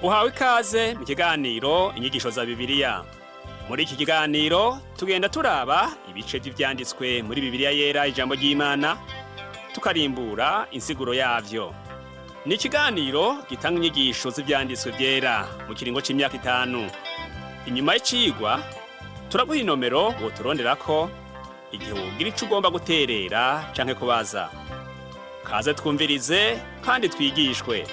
Uhawe ikaze mu kiganiro Inyigisho za Bibiliya. Muri iki kiganiro tugenda turaba ibice vy'ivyanditswe muri Bibiliya Yera, ijambo ry'Imana, tukarimbura insiguro yavyo. Ni ikiganiro gitanga inyigisho z'ivyanditswe vyera mu kiringo c'imyaka 5. Inyuma y'icigwa turaguha inomero woturonderako igihe wogira ico ugomba guterera canke kubaza. Kaze twumvirize kandi twigishwe.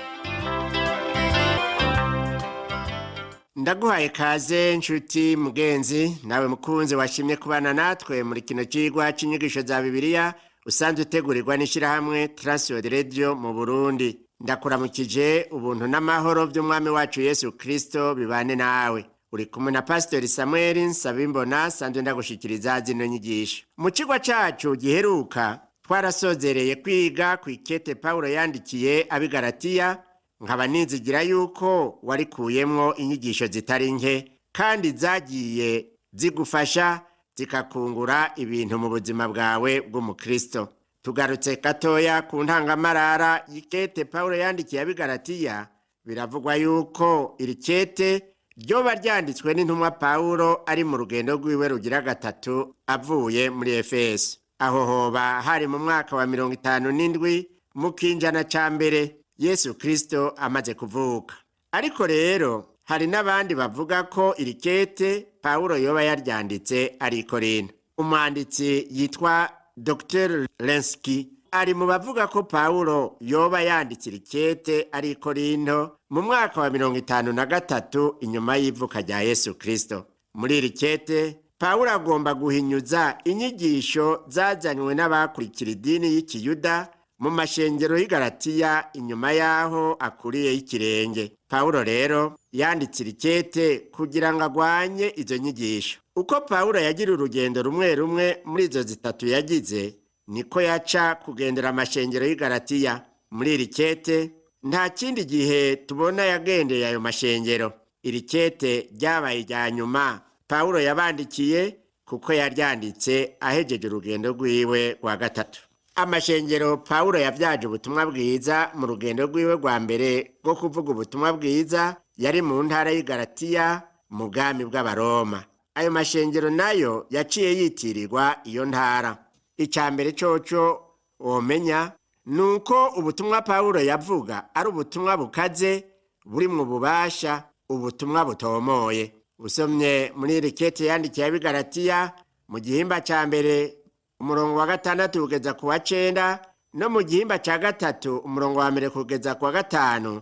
Ndaguhaye kaze nshuti mugenzi nawe mukunzi washimye kubana natwe muri kino cigwa c'inyigisho za Bibiliya usanzwe utegurirwa n'ishirahamwe Transworld Radio mu Burundi. Ndakuramukije, ubuntu n'amahoro vy'Umwami wacu Yesu Kristo bibane nawe. Uri kumwe na Pasiteri Samuel Nsabimbona, sanzwe ndagushikiriza zino nyigisho. Mu cigwa cacu giheruka twarasozereye kwiga kw'ikete Pawulo yandikiye ab'i Galatiya, nkaba nizigira yuko warikuyemwo inyigisho zitari nke kandi zagiye zigufasha, zikakungura ibintu mu buzima bwawe bw'umukristo. Tugarutse gatoya ku ntangamarara y'ikete Pawulo yandikiye ab'i Galatiya, biravugwa yuko iri kete ryoba ryanditswe n'intumwa Pawulo ari mu rugendo rwiwe rugira gatatu avuye muri Efeso. Aho hoba hari mu mwaka wa 57 mu kinjana ca mbere Yesu Kristo amaze kuvuka. Ariko rero hari n'abandi bavuga ko iri kete Pawulo yoba yaryanditse ari i Korinto. Umwanditsi yitwa Dr Lenski ari mu bavuga ko Pawulo yoba yanditse iri kete ari i Korinto mu mwaka wa 53 inyuma y'ivuka rya Yesu Kristo. Muri iri kete Pawulo agomba guhinyuza inyigisho zazanywe n'abakurikira idini y'Ikiyuda mu mashengero y'i Galatiya inyuma y'aho akuriye y'ikirenge. Pawulo rero yanditse iri kete kugira ngo agwanye izo nyigisho. Uko Pawulo yagira urugendo rumwe rumwe muri izo zitatu yagize, niko yaca kugendera amashengero y'i Galatiya. Muri iri kete nta kindi gihe tubona yagendeye ayo mashengero. Iri kete ryabaye irya nyuma Pawulo yabandikiye, kuko yaryanditse ahejeje urugendo rwiwe rwa gatatu. Amashengero Pawulo yavyaje ubutumwa bwiza mu rugendo rwiwe rwa mbere rwo kuvuga ubutumwa bwiza yari mu ntara y'i Galatiya mu bwami bw'Abaroma. Ayo mashengero nayo yaciye yitirirwa iyo ntara. Ica mbere coco womenya ni uko ubutumwa Pawulo yavuga ari ubutumwa bukaze, burimwo ububasha, ubutumwa butomoye. Usomye muri iri kete yandikiye ab'i Galatiya, mu gihimba ca mbere umurongo wa 6 kugeza ku wa 9, no mu gihimba ca 3 umurongo wa 1 kugeza ku wa 5,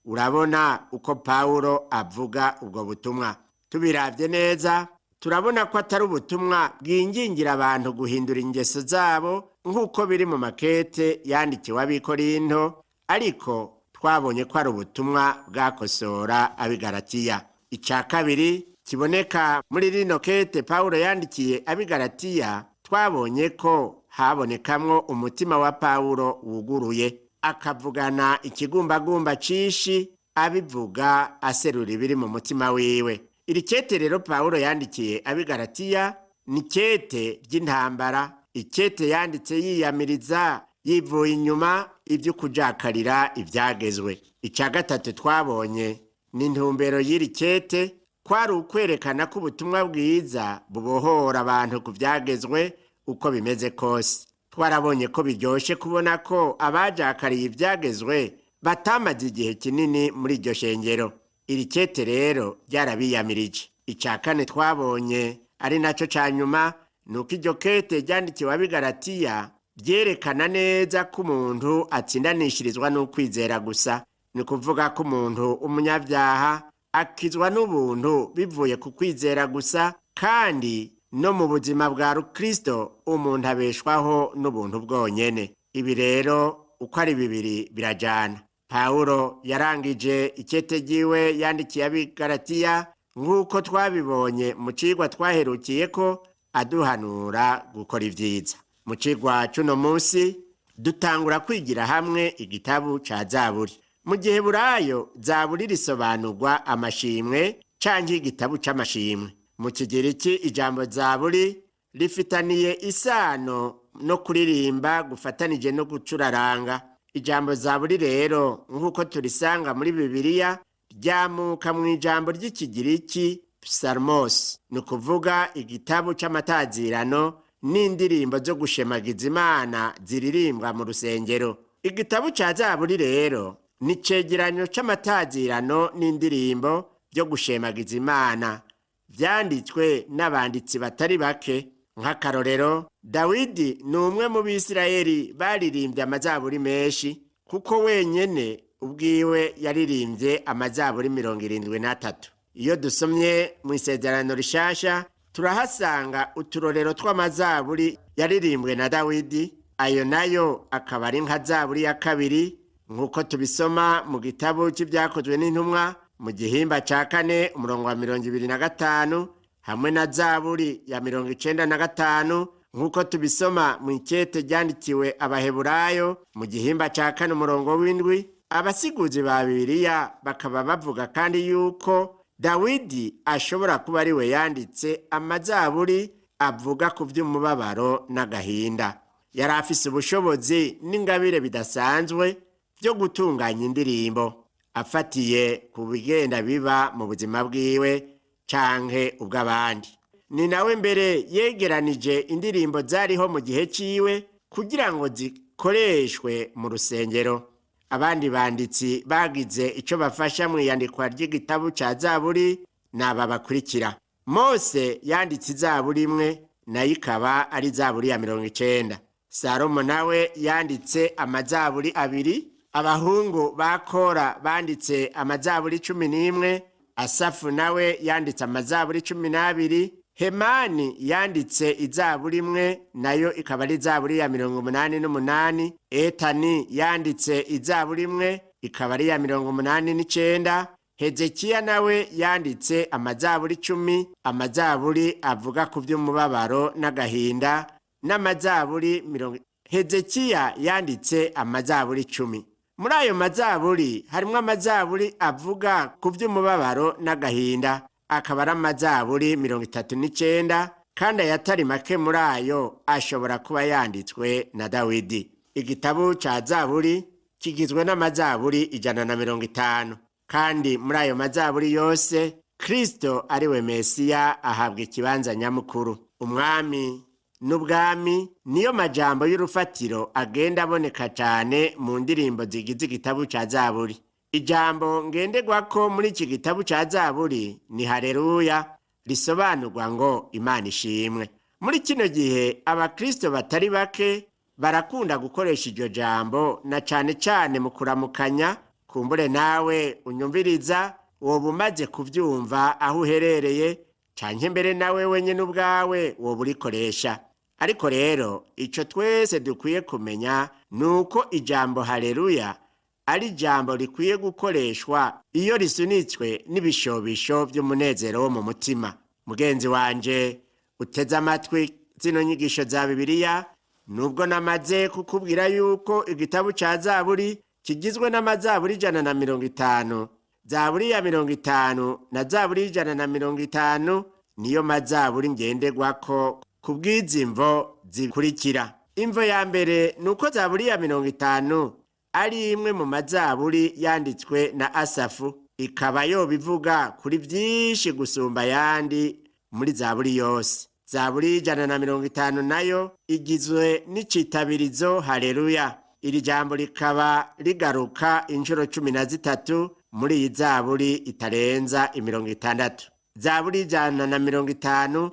urabona uko Pawulo avuga ubwo butumwa. Tubiravye neza, turabona ko atari ubutumwa bwingingira abantu guhindura ingeso zabo nk'uko biri mu makete yandikiwe ab'i Korinto, ariko twabonye ko ari ubutumwa bwakosora ab'i Galatiya. Ica kabiri kiboneka muri rino kete Pawulo yandikiye ab'i Galatiya, twabonye ko habonekamwo umutima wa Pawulo wuguruye, akavugana ikigumbagumba cishi, abivuga aserura ibiri mu mutima wiwe. Iri kete rero Pawulo yandikiye ab'i Galatiya ni kete ry'intambara, ikete yanditse yiyamiriza yivuye inyuma ibyo kujakarira ivyagezwe. Ica gatatu twabonye ni intumbero y'iri kete, kwari ukwerekana ko ubutumwa bwiza bubohora abantu ku vyagezwe uko bimeze kose. Twarabonye ko biryoshe kubona ko abajakariye ivyagezwe batamaze igihe kinini muri iryo shengero. Iri kete rero ryarabiyamirije. Ica kane twabonye, ari naco ca nyuma, ni uko iryo kete ryandikiwe ab'i Galatiya ryerekana neza ko umuntu atsindanishirizwa n'ukwizera gusa. Ni ukuvuga ko umuntu w'umunyabyaha akizwa n'ubuntu bivuye ku kwizera gusa, kandi no mu buzima bwa rukristo umuntu abeshwaho n'ubuntu bwonyene. Ibi rero uko ari bibiri birajana. Pawulo yarangije ikete ryiwe yandikiye ab'i Galatiya, nk'uko twabibonye mu cigwa twaherukiye ko, aduhanura gukora ibyiza. Mu cigwa c'uno munsi dutangura kwigira hamwe igitabu ca Zaburi. Mu gihe burayo Zaburi risobanurwa amashimwe canke igitabu c'amashimwe. Mu Kigiriki ijambo Zaburi rifitaniye isano no kuririmba gufatanije no gucuraranga. Ijambo Zaburi rero nk'uko turisanga muri Bibiliya ryamuka mu ijambo ry'ikigiriki psalmos, ni ukuvuga igitabo c'amatazirano n'indirimbo zo gushemagiza Imana ziririmbwa mu rusengero. Igitabo ca Zaburi rero ni icegeranyo c'amatazirano n'indirimbo byo gushemagiza Imana vyanditswe n'abanditsi batari bake. Nk'akarorero, Dawidi ni umwe mu Bisirayeli baririmbye amazaburi menshi, kuko wenyene ubwiwe yaririmbye amazaburi 73. Iyo dusomye mu Isezerano Rishasha turahasanga uturorero tw'amazaburi yaririmbwe na Dawidi, ayo nayo akaba ari nka Zaburi ya 2, nk'uko tubisoma mu gitabo c'Ibyakozwe n'Intumwa mu gihimba ca 4 umurongo wa 25, hamwe na Zaburi ya 95, nk'uko tubisoma mu ikete ryandikiwe Abaheburayo mu gihimba ca 4 umurongo w'7. Abasiguzi ba Bibiliya bakaba bavuga kandi yuko Dawidi ashobora kuba ari we yanditse amazaburi avuga ku vy'umubabaro n'agahinda. Yari afise ubushobozi n'ingabire bidasanzwe byo gutunganya indirimbo afatiye ku bigenda biba mu buzima bwiwe canke ubw'abandi. Ni nawe mbere yegeranije indirimbo zariho mu gihe ciwe kugira ngo zikoreshwe mu rusengero. Abandi banditsi bagize ico bafasha mu iyandikwa ry'igitabo ca Zaburi n'aba bakurikira: Mose yanditse izaburi imwe, nayo ikaba ari Zaburi ya 90. Salomo nawe yanditse amazaburi 2. Abahungu ba Kora banditse amazaburi 11. Asafu nawe yanditse amazaburi 12. Hemani yanditse izaburi imwe, nayo ikaba ari Zaburi ya 88. Etani yanditse izaburi imwe, ikaba ari ya 89. Hezekiya nawe yanditse amazaburi 10, amazaburi avuga ku vy'umubabaro n'agahinda, n'amazaburi mirongo. Hezekiya yanditse amazaburi 10. Muri ayo mazaburi harimwo amazaburi avuga ku vy'umubabaro n'agahinda, akaba ari amazaburi 39, kandi ayatari make muri ayo ashobora kuba yanditswe na Dawidi. Igitabo ca Zaburi kigizwe n'amazaburi 150, kandi muri ayo mazaburi yose Kristo ari we Mesiya ahabwa ikibanza nyamukuru. Umwami n'ubwami niyo majambo y'urufatiro agenda aboneka cane mu ndirimbo zigize igitabo ca Zaburi. Ijambo ngenderwako muri iki gitabo ca Zaburi ni haleluya, risobanurwa ngo Imana ishimwe. Muri kino gihe abakristo batari bake barakunda gukoresha iryo jambo, na cane cane mu kuramukanya. Kumbure nawe unyumviriza woba umaze kuvyumva aho uherereye, canke mbere nawe wenyene ubwawe woba urikoresha. Ariko rero ico twese dukwiye kumenya ni uko ijambo haleluya ari ijambo rikwiye gukoreshwa iyo risunitswe n'ibishobisho vy'umunezero wo mu mutima. Mugenzi wanje uteze amatwi zino nyigisho za Bibiliya, nubwo namaze kukubwira yuko igitabo ca Zaburi kigizwe n'amazaburi 150, Zaburi ya 50 na Zaburi y'150 niyo mazaburi ngenderwako kubw'izi mvo zikurikira. Imvo ya mbere ni uko Zaburi ya 50 ari imwe mu mazaburi yanditswe na Asafu, ikaba yobivuga kuri vyinshi gusumba ayandi muri zaburi yose. Zaburi y'150 nayo igizwe n'icitabirizo haleluya. Iri jambo rikaba rigaruka inshuro 13 muri iyi zaburi itarenza 60. Zaburi 150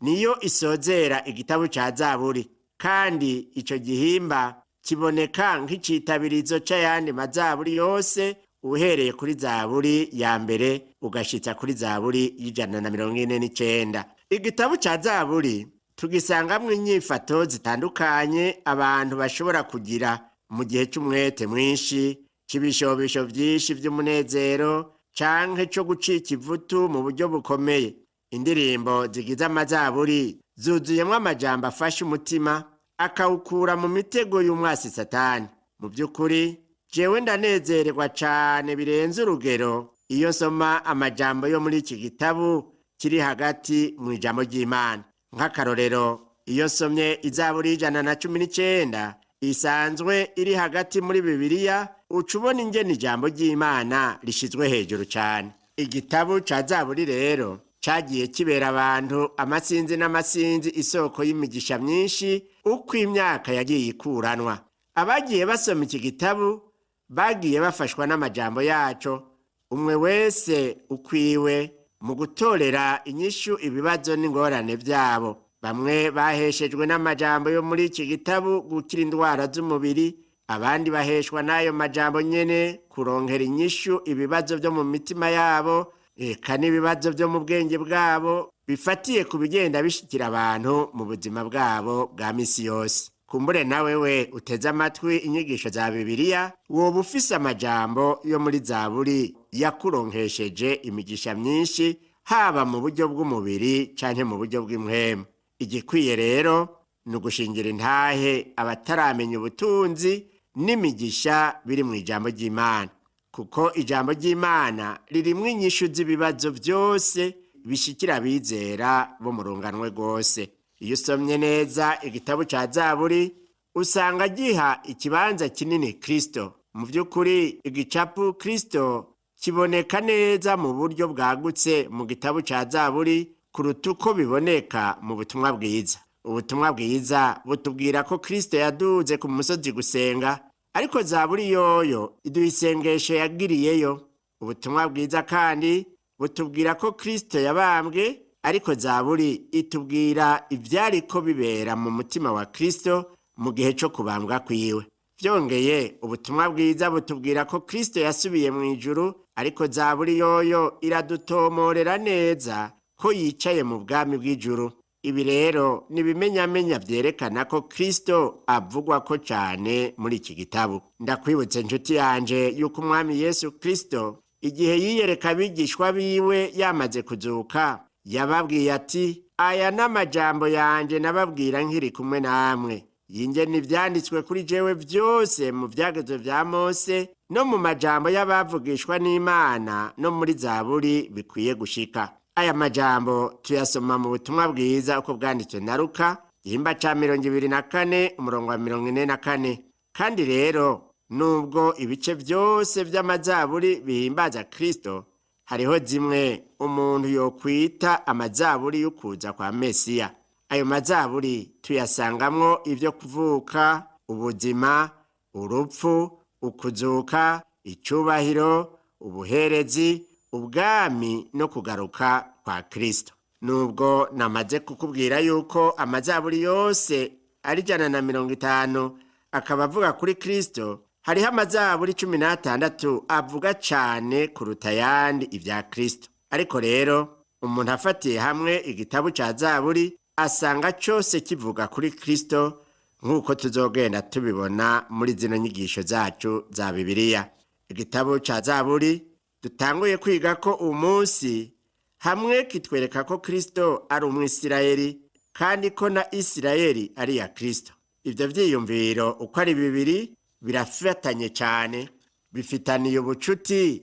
niyo isozera igitabo ca Zaburi, kandi ico gihimba kiboneka nk'icitabirizo c'ayandi mazaburi yose, uhereye kuri Zaburi ya 1 ugashitsa kuri Zaburi y'149. Igitabo ca Zaburi tugisangamwo inyifato zitandukanye abantu bashobora kugira mu gihe c'umwete mwinshi, c'ibishobisho vyinshi vy'umunezero, canke co gucika ivutu mu buryo bukomeye. Indirimbo zigize amazaburi zuzuyemwo amajambo afasha umutima akawukura mu mitego y'umwasi Satani. Mu by'ukuri jewe ndanezererwa cane birenze urugero iyo nsoma amajambo yo muri iki gitabo kiri hagati mu ijambo ry'Imana. Nk'akarorero, iyo nsomye Izaburi 119 isanzwe iri hagati muri Bibiliya, uca ubona ingene ijambo ry'Imana rishizwe hejuru cyane. Igitabo ca Zaburi rero cagiye kibera abantu amasinzi n'amasinzi isoko y'imigisha myinshi uko imyaka yagiye ikuranwa. Abagiye basoma iki gitabo bagiye bafashwa n'amajambo yaco, umwe wese ukwiwe mu gutorera inyishu ibibazo n'ingorane byabo. Bamwe baheshejwe n'amajambo yo muri iki gitabo gukira indwara z'umubiri, abandi baheshwa n'ayo majambo nyene kuronkera inyishu ibibazo byo mu mitima yabo, eka n'ibibazo byo mu bwenge bwabo bifatiye ku bigenda bishikira abantu mu buzima bwabo bwa misi yose. Kumbure nawe we uteze amatwi inyigisho za Bibiliya, woba ufise amajambo yo muri Zaburi yakuronkesheje imigisha myinshi, haba mu buryo bw'umubiri canke mu buryo bw'impwemu. Igikwiye rero ni ugushingira intahe abataramenya ubutunzi n'imigisha biri mu ijambo ry'Imana, kuko ijambo ry'Imana ririmwo inyishu z'ibibazo byose bishikira abizera bo mu runganwe rwose. Iyo usomye neza igitabo ca Zaburi, usanga giha ikibanza kinini Kristo. Mu by'ukuri igicapu Kristo kiboneka neza mu buryo bwagutse mu gitabo ca Zaburi kuruta uko biboneka mu butumwa bwiza. Ubutumwa bwiza butubwira ko Kristo yaduze ku musozi gusenga, ariko Zaburi yoyo iduha isengesho yagiriyeyo. Ubutumwa bwiza kandi butubwira ko Kristo yabambwe, ariko Zaburi itubwira ivyariko bibera mu mutima wa Kristo mu gihe co kubambwa kwiwe. Vyongeye, ubutumwa bwiza butubwira ko Kristo yasubiye mu ijuru, ariko Zaburi yoyo iradutomorera neza ko yicaye mu bwami bw'ijuru. Ibi rero ni ibimenyamenya vyerekana ko Kristo avugwa ko cane muri iki gitabo. Ndakwibutse nshuti yanje yuko Umwami Yesu Kristo igihe yiyereka abigishwa biwe yamaze kuzuka, yababwiye ati: aya n'amajambo yanje nababwira nkiri kumwe namwe, yingene ivyanditswe kuri jewe vyose mu vyagezwe vya Mose no mu majambo y'abavugishwa n'Imana no muri Zaburi bikwiye gushika. Aya majambo tuyasoma mu butumwa bwiza uko bwanditswe na Luka, igihimba ca 24 umurongo wa 44. Kandi rero nubwo ibice vyose vy'amazaburi bihimbaza Kristo, hariho zimwe umuntu yokwita amazaburi y'ukuza kwa Mesiya. Ayo mazaburi tuyasangamwo ivyo kuvuka, ubuzima, urupfu, ukuzuka, icubahiro, ubuherezi, ubwami no kugaruka kwa Kristo. Nubwo namaze kukubwira yuko amazaburi yose ari 150 akaba avuga kuri Kristo, hariho amazaburi 16 avuga cane kuruta ayandi ivya Kristo. Ariko rero umuntu afatiye hamwe igitabo ca Zaburi asanga cose kivuga kuri Kristo, nk'uko tuzogenda tubibona muri zino nyigisho zacu za Bibiliya. Igitabo ca Zaburi dutanguye kwiga ko umunsi hamwe kitwereka ko Kristo ari umwisirayeli kandi ko na Isirayeli ari iya Kristo. Ivyo vyiyumviro uko ari bibiri birafatanye cane, bifitaniye ubucuti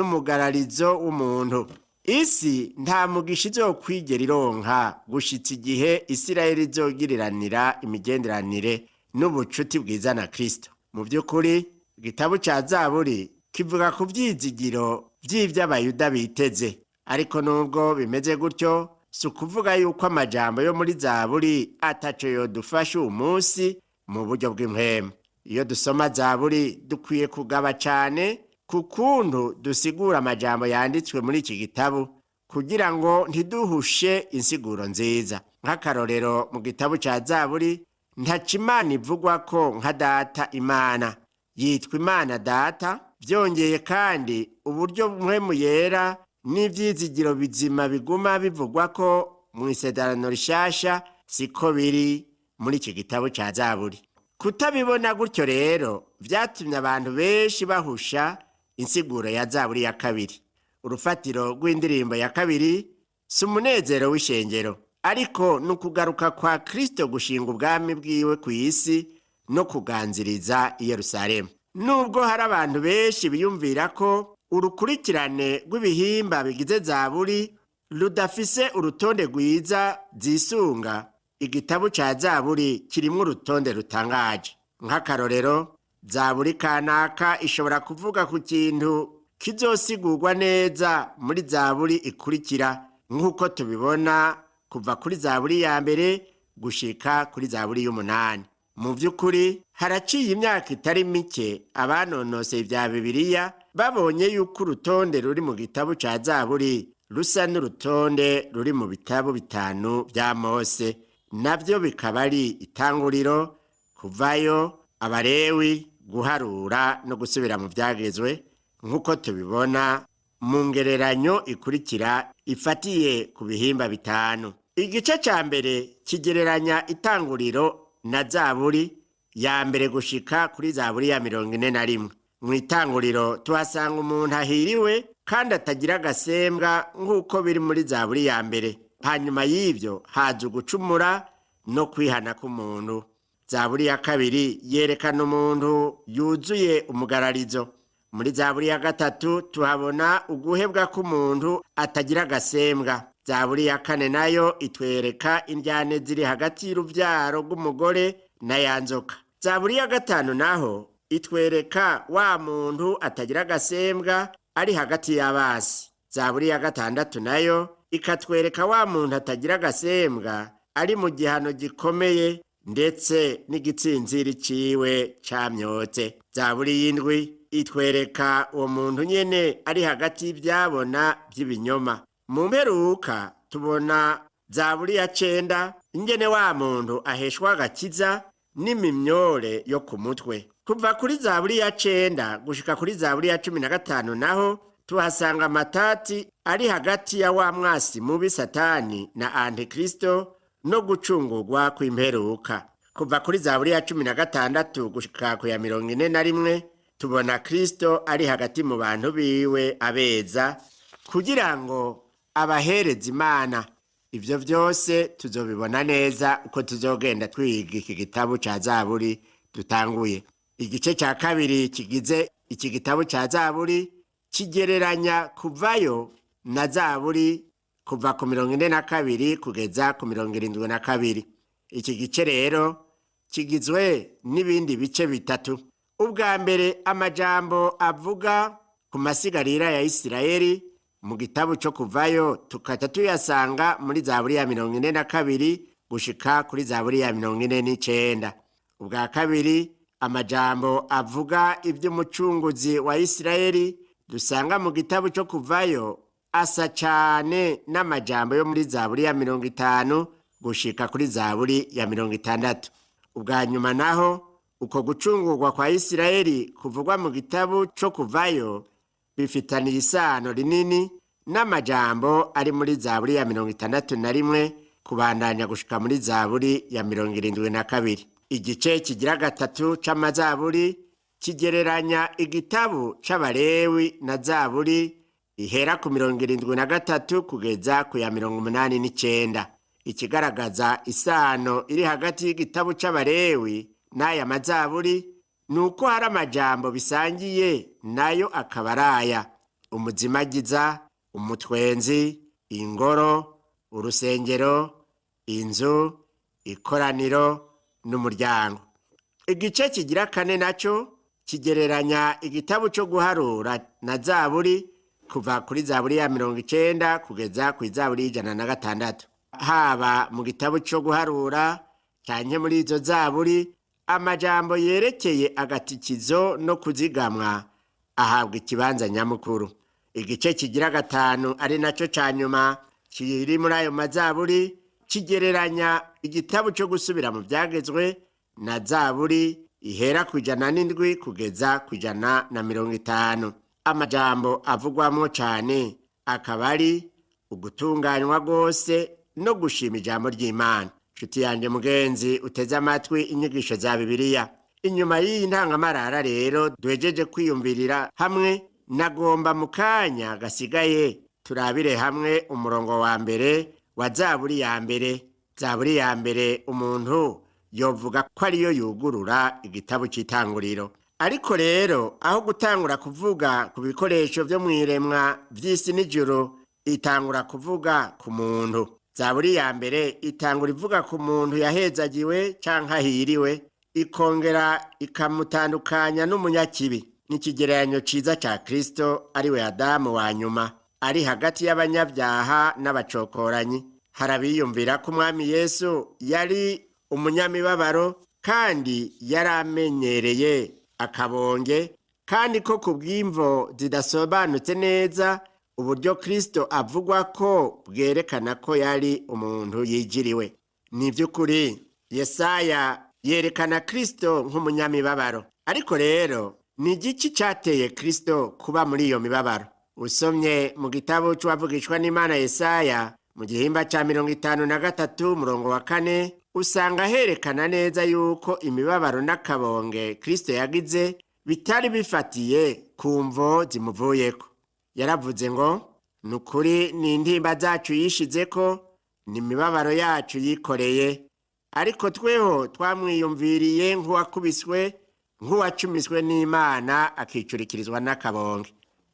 n'umugararizo w'umuntu. Isi nta mugisha izokwigera ironka gushitsa igihe Isirayeli izogiriranira imigenderanire n'ubucuti bwiza na Kristo. Mu vy'ukuri igitabo ca Zaburi kivuga ku vyizigiro vy'ivy'Abayuda biteze. Ariko nubwo bimeze gutyo, si ukuvuga yuko amajambo yo muri Zaburi ataco yodufasha uwu munsi mu buryo bw'impwemu. Iyo dusoma Zaburi dukwiye kugaba cane ku kuntu dusigura amajambo yanditswe muri iki gitabo, kugira ngo ntiduhushe insiguro nziza. Nk'akarorero, mu gitabo ca Zaburi ntaco Imana ivugwa ko nka Data Imana, yitwa Imana Data. Vyongeye kandi uburyo mpwemu yera n'ivyizigiro bizima biguma bivugwa ko mu isezerano rishasha siko biri muri iki gitabo ca Zaburi. Kutabibona gutyo rero vyatumye abantu benshi bahusha insiguro ya Zaburi ya kabiri. Urufatiro rw'indirimbo ya kabiri si umunezero w'ishengero, ariko ni ukugaruka kwa Kristo gushinga ubwami bwiwe ku isi no kuganziriza i Yerusalemu. Nubwo hari abantu benshi biyumvira ko urukurikirane rw'ibihimba bigize Zaburi rudafise urutonde rwiza zisunga, igitabo ca Zaburi kirimwo urutonde rutangaje. Nk'akarorero, zaburi kanaka ishobora kuvuga ku kintu kizosigurwa neza muri zaburi ikurikira, nk'uko tubibona kuva kuri zaburi ya mbere gushika kuri zaburi y'umunani. Mu by'ukuri haraciye imyaka itari mike abanonoseye ibya Bibiliya babonye yuko urutonde ruri mu gitabo ca zaburi rusa n'urutonde ruri mu bitabo bitanu bya Mose, nabyo bikaba ari Itanguriro, Kuvayo, Abarewi, Guharura no Gusubira mu Byagezwe, nk'uko tubibona mu ngereranyo ikurikira ifatiye ku bihimba bitanu. Igice ca mbere kigereranya Itanguriro na zaburi ya mbere gushika kuri zaburi ya 41. Mu Itanguriro tuhasanga umuntu ahiriwe kandi atagira agasembwa, nk'uko biri muri zaburi ya mbere. Hanyuma y'ibyo haza ugucumura no kwihana k'umuntu. Zaburi ya kabiri yerekana umuntu yuzuye umugararizo. Muri zaburi ya gatatu tuhabona uguhebwa k'umuntu atagira agasembwa. Zaburi ya kane nayo itwereka indyane ziri hagati y'urubyaro rw'umugore na ya nzoka. Zaburi ya gatanu naho itwereka wa muntu atagira agasembwa ari hagati y'abasi. Zaburi ya gatandatu nayo ikatwereka wa muntu atagira agasembwa ari mu gihano gikomeye, ndetse n'igitsinziri ciwe camyotse. Zaburi y'indwi itwereka uwo muntu nyene ari hagati y'ivyabona vy'ibinyoma. Mu mperuka tubona zaburi ya cenda, ingene wa muntu aheshwa agakiza n'imimyore yo ku mutwe. Kuva kuri zaburi ya cenda gushika kuri zaburi ya 15 naho tuhasanga amatati ari hagati ya wa mwasi mubi Satani na Antikristo no gucungurwa kw'imperuka. Kuva kuri zaburi ya 16 gushika ku ya 41 tubona Kristo ari hagati mu bantu biwe abeza kugira ngo abahereza Imana. Ivyo vyose tuzobibona neza uko tuzogenda twiga iki gitabo ca zaburi dutanguye. Igice ca kabiri kigize iki gitabo ca zaburi kigereranya Kuvayo na zaburi kuva ku 42 kugeza ku 72. Iki gice rero kigizwe n'ibindi bice bitatu. Ubwa mbere, amajambo avuga ku masigarira ya Isirayeli mu gitabo cyo Kuvayo tukaca tuyasanga muri zaburi ya 42 gushika kuri zaburi ya 49. Ubwa kabiri, amajambo avuga iby'umucunguzi wa Isirayeli dusanga mu gitabo cyo Kuvayo asa cyane n'amajambo yo muri zaburi ya 50 gushika kuri zaburi ya 60. Ubwa nyuma naho, uko gucungurwa kwa Isirayeli kuvugwa mu gitabo cyo Kuvayo bifitaniye isano rinini n'amajambo ari muri zaburi ya 61 kubandanya gushika muri zaburi ya 72. Igice kigira gatatu c'amazaburi kigereranya igitabo c'Abarewi na zaburi ihera ku 73 kugeza ku ya 89. Ikigaragaza isano iri hagati y'igitabo c'Abarewi n'aya mazaburi ni uko hari amajambo bisangiye, nayo akaba araya: umuzimagiza, umutwenzi, ingoro, urusengero, inzu, ikoraniro n'umuryango. Igice kigira kane nacyo kigereranya igitabo cyo Guharura na zaburi kuva kuri zaburi ya 90 kugeza ku zaburi y'106. Haba mu gitabo cyo Guharura cyane muri izo zaburi, amajambo yerekeye agatikizo no kuzigamwa ahabwa ikibanza nyamukuru. Igice kigira gatanu, ari nacyo cya nyuma kiri muri ayo mazaburi, kigereranya igitabo cyo Gusubira mu Byagezwe na zaburi ihera ku 107 kugeza ku 150. Amajambo avugwamo cyane akaba ari ugutunganywa rwose no gushima ijambo ry'Imana. Nshuti yanjye mugenzi uteze amatwi inyigisho za Bibiliya, inyuma y'iyi ntangamarara rero duhejeje kwiyumvirira hamwe, nagomba mu kanya gasigaye turabire hamwe umurongo wa mbere wa zaburi ya mbere. Zaburi ya mbere umuntu yovuga ko ariyo yugurura igitabo cy'Itanguriro. Ariko rero aho gutangura kuvuga ku bikoresho byo mu iremwa by'isi n'ijuru, itangura kuvuga ku muntu. Zaburi ya mbere itangura ivuga ku muntu yahezagiwe canke ahiriwe. ikongera ikamutandukanya n'umunyakibi. Ni ikigereranyo ciza ca Kristo, ariwe Adamu wa nyuma, ari hagati y'abanyabyaha n'abacokoranyi. Hari abiyumvira ko Umwami Yesu yari umunyamibabaro kandi yari amenyereye akabonge, kandi ko ku bw'imvo zidasobanutse neza uburyo Kristo avugwa ko bwerekana ko yari umuntu yigiriwe. Ni by'ukuri Yesaya yerekana Kristo nk'umunyamibabaro. Ariko rero ni igiki cyateye Kristo kuba muri iyo mibabaro? Usomye mu gitabo c'uwavugishwa n'Imana Yesaya mu gihimba ca 53 umurongo wa 4, usanga herekana neza yuko imibabaro n'akabonge Kristo yagize bitari bifatiye ku mvo zimuvuyeko. Yaravuze ngo: ni ukuri ni intimba zacu yishizeko, ni imibabaro yacu yikoreye, ariko tweho twamwiyumviriye nk'uwakubiswe, nk'uwacumiswe n'Imana, akicurikirizwa n'akabonge.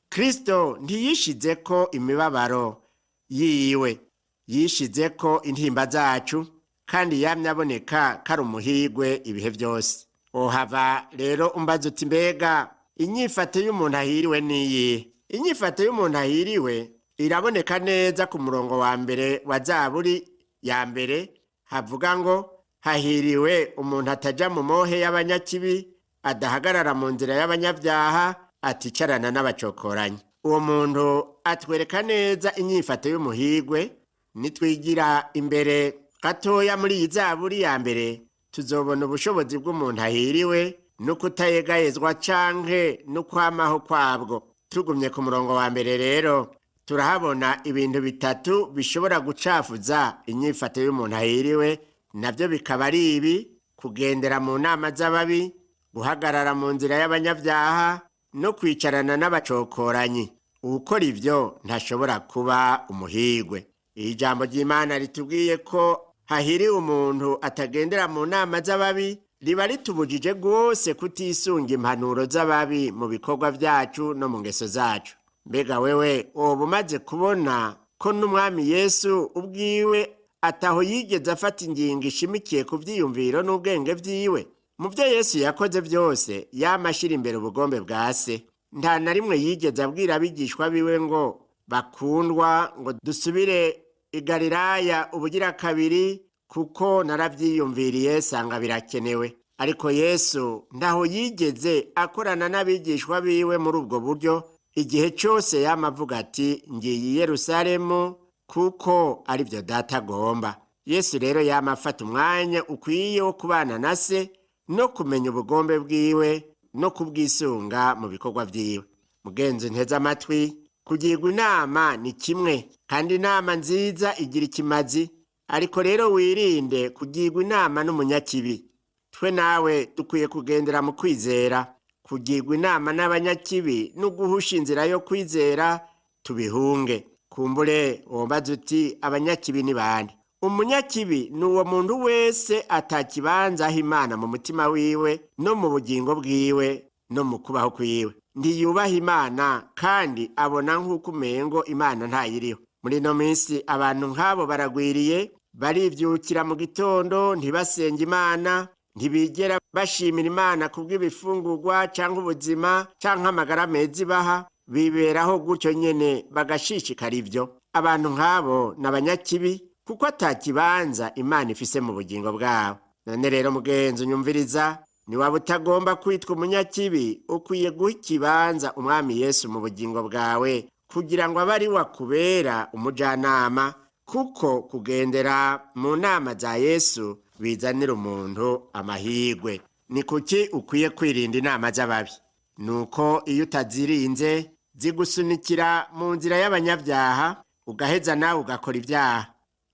Kristo ntiyishizeko imibabaro yiwe, yishizeko intimba zacu, kandi yamye aboneka ko ari umuhigwe ibihe byose. Ohava rero umbaza uti: mbega inyifato y'umuntu ahiriwe niyihe? Inyifato y'umuntu ahiriwe iraboneka neza ku murongo wa 1 wa Zaburi ya 1, havuga ngo: hahiriwe umuntu ataja mu mohe y'abanyakibi, adahagarara mu nzira y'abanyabyaha, aticarana n'abacokoranyi. Uwo muntu atwereka neza inyifato y'umuhigwe. Nitwigira imbere gatoya muri iyi Zaburi ya 1, tuzobona ubushobozi bw'umuntu ahiriwe no kutayegayezwa canke no kwamaho kwabwo. Tugumye ku murongo wa 1 rero, turahabona ibintu bitatu bishobora gucafuza inyifato y'umuntu ahiriwe, nabyo bikaba ari ibi: kugendera mu nama z'ababi, guhagarara mu nzira y'abanyabyaha, no kwicarana n'abacokoranyi. Uwukora ibyo ntashobora kuba umuhigwe. Iri jambo ry'Imana ritubwiye ko hahiriwe umuntu atagendera mu nama z'ababi, riba ritubujije rwose kutisunga impanuro z'ababi mu bikorwa byacu no mu ngeso zacu. Mbega wewe woba umaze kubona ko n'Umwami Yesu ubwiwe ataho yigeze afata ingingo ishimikiye ku vyiyumviro n'ubwenge vyiwe? Mu vyo Yesu yakoze byose, yama ashira imbere ubugombe bwa Se. Nta na rimwe yigeze abwira abigishwa biwe ngo: bakundwa, ngo dusubire i Galilaya ubugira kabiri, kuko naravyiyumviriye sanga birakenewe. Ariko Yesu ntaho yigeze akorana n'abigishwa biwe muri ubwo buryo. Igihe cyose yama avuga ati: ngiye i Yerusalemu kuko aribyo Data agomba. Yesu rero yama afata umwanya ukwiye wo kubana na Se no kumenya ubugombe bwiwe no kubwisunga mu bikorwa vyiwe. Mugenzi nteze amatwi, kugirwa inama ni kimwe, kandi inama nziza igira ikimazi, ariko rero wirinde kugirwa inama n'umunyakibi. Twe nawe dukwiye kugendera mu kwizera. Kugirwa inama n'abanyakibi no guhusha inzira yo kwizera tubihunge. Kumbure wombaza uti: abanyakibi ni bande? Umunyakibi ni uwo muntu wese atakibanza aho Imana mu mutima wiwe no mu bugingo bwiwe no mu kubaho kwiwe. Ntiyubaha Imana kandi abona nk'uko umengo Imana ntayiriho. Muri ino minsi abantu nk'abo baragwiriye, barivyukira mu gitondo ntibasenge Imana, ntibigera bashimira Imana kubw'ibifungurwa canke ubuzima canke amagara meza ibaha, biberaho gutyo nyene bagashishikara ivyo. Abantu nk'abo ni abanyakibi kuko atakibanza Imana ifise mu bugingo bwabo. None rero mugenzi unyumviriza, niwaba utagomba kwitwa umunyakibi, ukwiye guha ikibanza Umwami Yesu mu bugingo bwawe, kugira ngo abe ari we akubera umujanama, kuko kugendera mu nama za Yesu bizanira umuntu amahirwe. Ni kuki ukwiye kwirinda inama z'ababi? Nuko iyo utazirinze zigusunikira mu nzira y'abanyabyaha, ugaheza nawe ugakora ibyaha.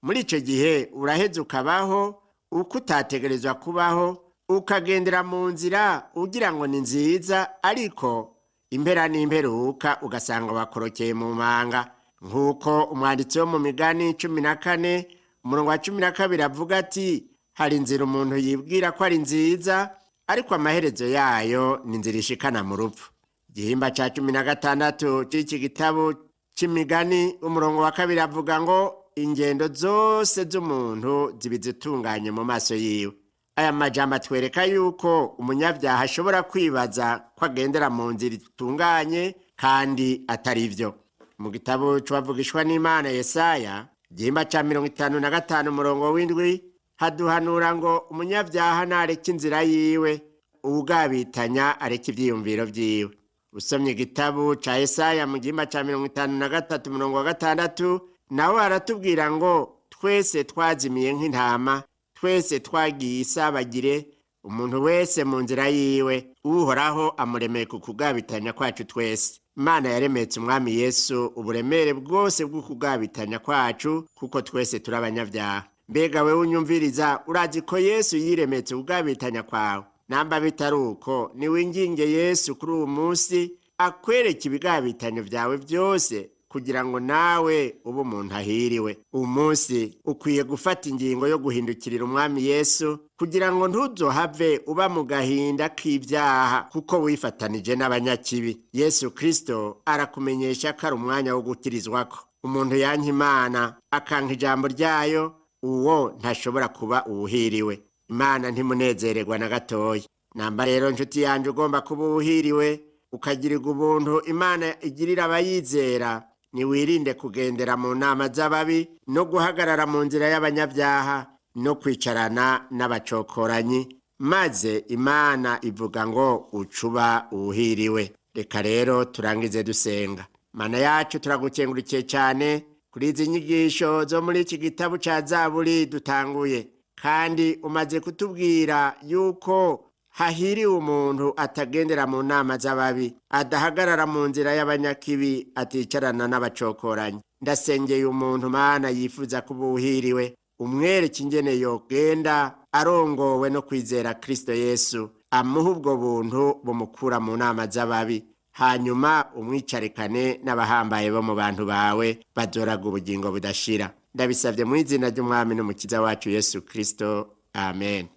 Muri ico gihe uraheza ukabaho uko utategerezwa kubaho, ukagendera mu nzira ugira ngo ni nziza, ariko impera n'imperuka ugasanga wakorokeye mu manga. Nk'uko umwanditsi wo mu Migani 14 umurongo wa 12 avuga ati: hari inzira umuntu yibwira ko ari nziza, ariko amaherezo yayo ni inzira ishikana mu rupfu. Igihimba ca 16 c'iki gitabo c'Imigani umurongo wa 2 avuga ngo: ingendo zose z'umuntu ziba izitunganye mu maso yiwe, Aya majambo atwereka yuko umunyabyaha ashobora kwibaza ko agendera mu nzira itunganye kandi atari byo. Mu gitabo c'uwavugishwa n'Imana Yesaya, igihimba ca 55 umurongo w'7, haduhanura ngo umunyabyaha nareke inzira yiwe, uwugabitanya areke ivyiyumviro vyiwe. Usomye igitabo ca Yesaya mu gihimba ca 53 umurongo wa 6, nawe aratubwira ngo twese twazimiye nk'intama, twese twagiye isabagire, umuntu wese mu nzira yiwe, Uhoraho amuremeye ku kugabitanya kwacu twese. Imana yaremetse umwami Yesu uburemere bwose bw'ukugabitanya kwacu, kuko twese turi abanyabyaha. Mbega wewe unyumviriza, urazi ko Yesu yiremetse ukugabitanya kwawe? Namba bitari uko, niwinginge Yesu kuri uwu munsi akwereke ibigabitanyo vyawe vyose, kugira ngo nawe ube umuntu ahiriwe. Uwu munsi ukwiye gufata ingingo yo guhindukirira umwami Yesu, kugira ngo ntuzohave uba mu gahinda k'ibyaha kuko wifatanije n'abanyakibi. Yesu Kristo arakumenyesha ko ari umwanya wo gukirizwako. Umuntu yanka Imana akanka ijambo ryayo, uwo ntashobora kuba uwuhiriwe. Imana ntimunezererwa na gatoya. Namba rero nshuti yanje ugomba kuba uwuhiriwe, ukagirirwa ubuntu Imana igirira abayizera, niwirinde kugendera mu nama z'ababi, no guhagarara mu nzira y'abanyabyaha, no kwicarana n'abacokoranyi, maze Imana ivuga ngo ucuba uwuhiriwe. Reka rero turangize dusenga. Mana yacu, turagukengurukiye cyane kuri izi nyigisho zo muri iki gitabo ca Zaburi dutanguye, kandi umaze kutubwira yuko hahiriwe umuntu atagendera mu nama z'ababi, adahagarara mu nzira y'abanyakibi, aticarana n'abacokoranyi. Ndasengeye umuntu Mana yifuza kuba uwuhiriwe, umwereke ingene yogenda arongowe no kwizera Kristo Yesu, amuha ubwo buntu bumukura mu nama z'ababi, hanyuma umwicarikane n'abahambaye bo mu bantu bawe bazoraga ubugingo budashira. Ndabisabye mu izina ry'umwami n'umukiza wacu Yesu Kristo, amen.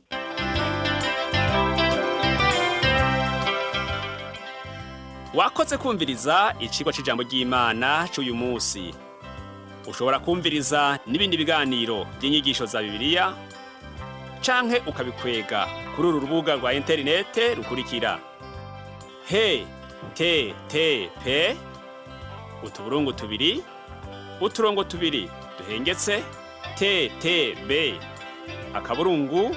Wakoze kumviriza icigwa c'ijambo ry'Imana c'uyu munsi. Ushobora kumviriza n'ibindi biganiro by'inyigisho za Bibiliya canke ukabikwega kuri uru rubuga rwa interinete rukurikira: he t t p utuburungu tubiri uturongo tubiri duhengetse t t b akaburungu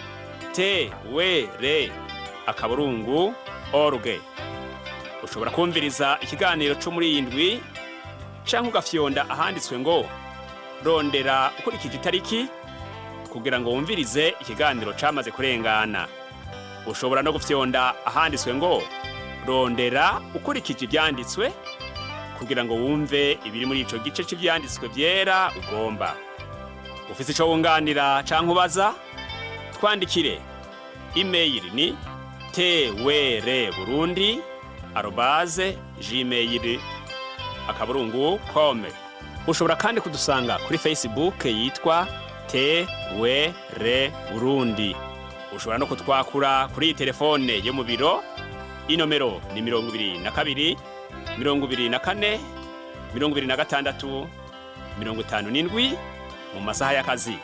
t w r akaburungu org. Ushobora kumviriza ikiganiro cyo muri iyi ndwi canke ugafyonda ahanditswe ngo rondera ukurikije itariki, kugira ngo wumvirize ikiganiro camaze kurengana. Ushobora no gufyonda ahanditswe ngo rondera ukurikije ivyanditswe, kugira ngo wumve ibiri muri ico gice c'ivyanditswe vyera ugomba. Ufise ico wunganira canke ubaza, twandikire. Email ni twrburundi@gmail.com. Ushobora kandi kudusanga kuri Facebook yitwa TWR Burundi. Ushobora no kutwakura kuri iyi telefone yo mu biro, inomero ni 22 24 26 57 mu masaha y'akazi,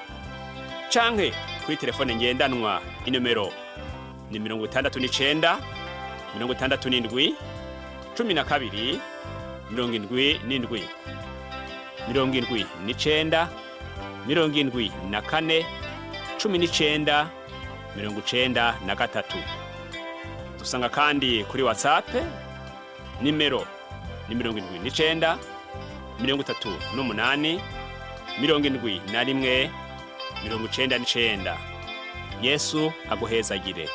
canke kuri telefone ngendanwa, inomero ni 69 67 12 77 79 74 19 93. Dusanga kandi kuri WhatsApp, nimero ni 79 38 71 99. Yesu aguhezagire.